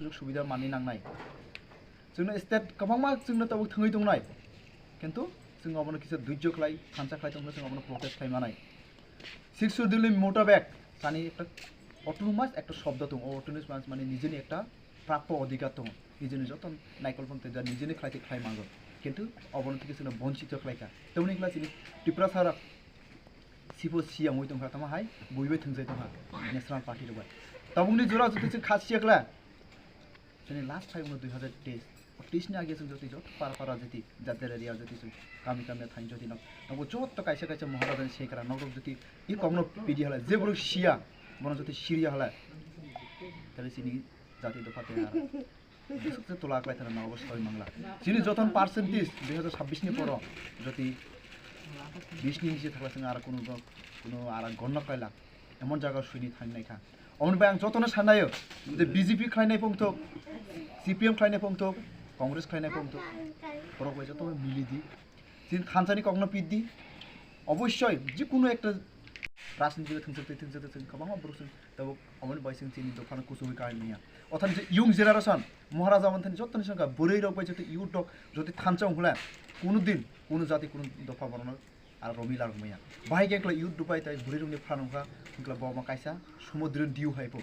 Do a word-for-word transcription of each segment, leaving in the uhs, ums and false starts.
Sujog subida manwi nangnai. Chwngno state kwbangma chwngno tabuk thwngwi tongnai. Kintu chwng obono kisa dhujjo khlai, thansa khlai tongkhe chwng obono protest khlai manai. Sixth Schedule ni motabek tani ekta autonomous ekta shobdo tongo. O autonomous mane nijeni ekta prapto odhikar tongo. Nijeni joto naikol phang tei nijeni khlai tei khlai mango. Kintu obono thikhe chwngno bonchito khlaikha. Tamoni khlai chini Tiprasa rok sibo siyang oi tongkha, tamo hai buibai thwngjai tongkha National Party rok bai. Tabukni jora jotoi chwng kha siya khlai. Chini last hai wngkha dui hazar teis. O teis ni age chwng jotoi joto para para jati, jat jat area jotoi chwng kami kami thain jotoi nok. Abo joto kaisa kaisa Maharajani sekra nok rok jotoi i kokno pidi halai, je borok siya, bono jotoi siriya halai. Tale chini jati dopha tei ha. Bwswk se tola kwlai thana nogo soi mangla. Chini joton percentage dui hazar sabbish ni poro jotoi bis ni nisi thangla chwng aro kuno, kuno aro gonno kaila. Emon jaga suini thang nai kha. Omoni bai ang jotono sanayo, je B J P khlainai pongthok, C P M khlainai pongthok, Congress khlainai pongthok, borok bai joto mili di. Chini thansani kokno pit di. Obossoi jikunu ekta rajniti thwngsa twi thwngsa twi thwng kwbangma borok chwng tabuk omoni bai chwng chini dophano kuchugwi kai manya. Othan je young generation Maharaja manthani jottoni sangka bwrwi rok bai joto youth rok jotoi thansa wnglai kunu din kunu jati kunu dopha borokno aro romwi larok manya. Bahai khe wngkla youth dubai tai bwrwi rokni phan wngkha wngkla bo ma kaisa Samudron diu hai pho.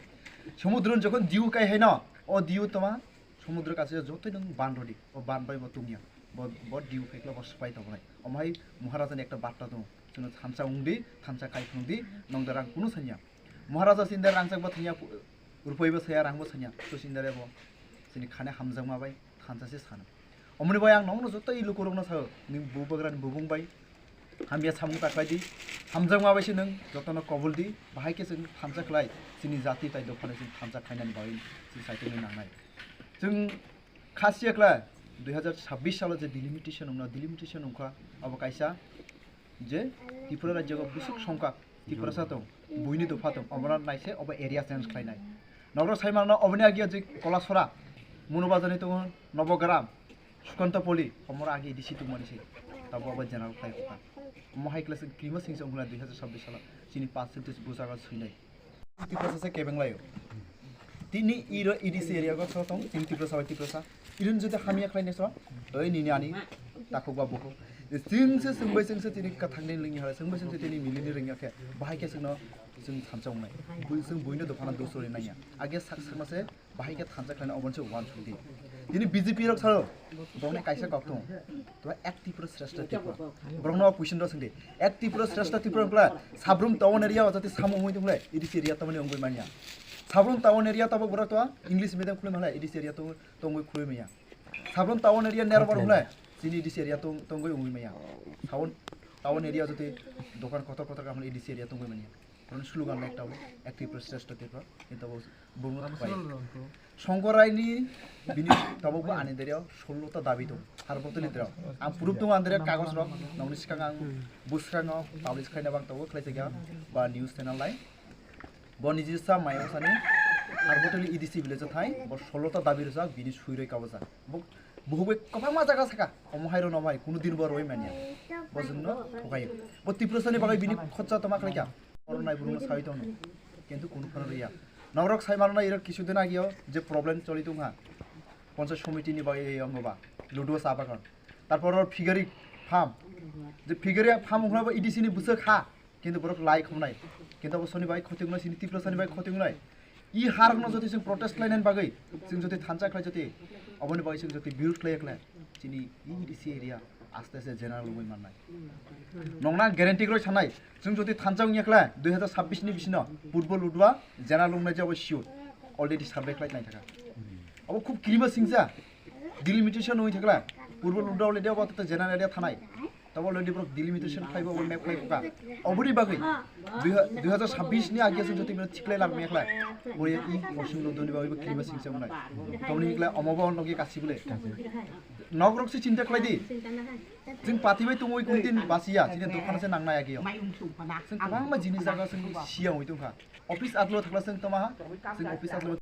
Samudron jokhon diu kai hai no, o diu toma Samudro kaisa jotoi nwng ban rodi, o ban bai bo tungya. Bo, bo diu khai kla bo swpai tongnai. Omo hai Maharajani ekta barta tongo. Chwngno thansa wng di, thansa kai phung di, nwng da rang kunu sanya. Maharaja sinde rangchak bo thanya, rupai bo saya, rang bo sanya. To sinde bo chini khane hamjakma bai thansa se sano. Omoni bai ang nongno joto i lukurokno sao, nini bubagrani bubung bai hamya samung ta khlai di, hamjakma bai se nwng jotono kobol di, bahai khe chwng thansa khlai, chini jati tai dophano chwng thansa khlainani bagwi chwng saichungwi nangnai. Chwng kha siya khlai, dui hazar sabbish salo je delimitation wngno, delimitation wngkha, abo kaisa je Tripura rajyo bwswk songkha, Tiprasa tong, buini dopha tong, omono naise obo area change khlainai. Nogro sai mano oboni agi je Kolasora, Munubajani tongo, Nobogram, Sukantapoli, omoro agi D C tongmani se, tabo obo general khlai kha. Omo hai khlai se krima singsa wngkha dui hazar sabbish salo, chini percentage bujago swinai. Tiprasa se kebeng laio. Tini iro E D C area go so tong, tini Tiprasa bai Tiprasa. Iron jodi hamya khlai neso, toi nini ani takhuk ba bukhuk. Chwng se chwng bai chwng se tini kathang ni lingya hala, chwng bai chwng se tini mili ni ringya khe, bahai khe chwngno chwng thansa wngnai. Bui chwng buino dophano dosori nangya. Age sak sakma se bahai khe thansa khlaina oboni se uansuk di. Tini B J P rok salo, borokni kaisa kok tongo. To ek Tripura shrestha Tripura. Borokno o question rok swngdi. Ek Tripura shrestha Tripura wngkla, Sabrum town area o jati samung wngwi tongkhle, E D C area tamani wngwi manya. Sabrum town area tabuk borok to English medium khulwi manya, E D C area to tongwi khulwi manya. Sabrum town area nerbar wngkhle, chini E D C area tong-, tongwi wngwi manya. Sabrum town area jati dokan kotor kotor kaham E D C area tongwi manya. Borokni slogan ekta bo, ek Tripura shrestha Tripura, kintu bo bumung thwkbai. Songkoraini bini tabuk bo ani dereo solo ta dabi tong. Har botoni dereo. Ang proof tong ang dereo kagoj rok, nongni swkang ang bwskango publish khaina bang tabuk khlai chakya ba news channel lai. Bo niji sa mai sani har botoni E D C village thai, bo solo ta dabi rwjak, bini sui roi kabojak. Bo Buhubui kwbangma jaga saka, omo hai rwno bai, kunu din bo rwi manya. Bo jwngno thukaio. Bo Tiprasani bagwi bini khorcha toma khlaikha. Oro nai burungno sawi tongno. Kintu kunu phano rwya. Norok sai mano na iro kisu din agio je problem choli tongha. Ponchayat somiti ni bagwi ei ongo ba. Luduo sa bagan. Tarpor oro figari farm. Je figari farm ungkha bo E D C ni bwswk ha. Kintu borok lai khumnai. Kintu abo soni bai khoti wngnai, sini Tiprasani bai khoti wngnai. I harokno jodi chwng protest khlainani bagwi, chwng jodi thansa khlai jodi, oboni bagwi chwng jodi birud khlai khlai, chini E D C area aste aste general wngwi mannai. Nongna guarantee roi sanai, chwng jodi thansa wngya khlai, dui hazar sabbish ni bisino Purbo Ludua general wngnai je abo sure. Already survey khlai nai thaka. Abo khub kirima singsa. Delimitation wngwi thakla, Purbo Ludra already abo to general area thanai. Tabo already borok delimitation khlaibo, abo map khlai kha. Oboni bagwi dui ha-, dui hazar sabbish ni age se jotoi bino thiklai lar mekla. Bori i Poschim Ludra ni bagwi bo kirima singsa wngnai. Toboni hikla omo bo nogi kasi bole. Nok rok se chinta khlai di. Chwng pati bai tongwi kun din basiya, chini dokan se nangnai age yo. Chwng kwbangma jinis jaga chwng siya wngwi tongkha. Office atlo thakla chwng toma ha? Chwng office atlo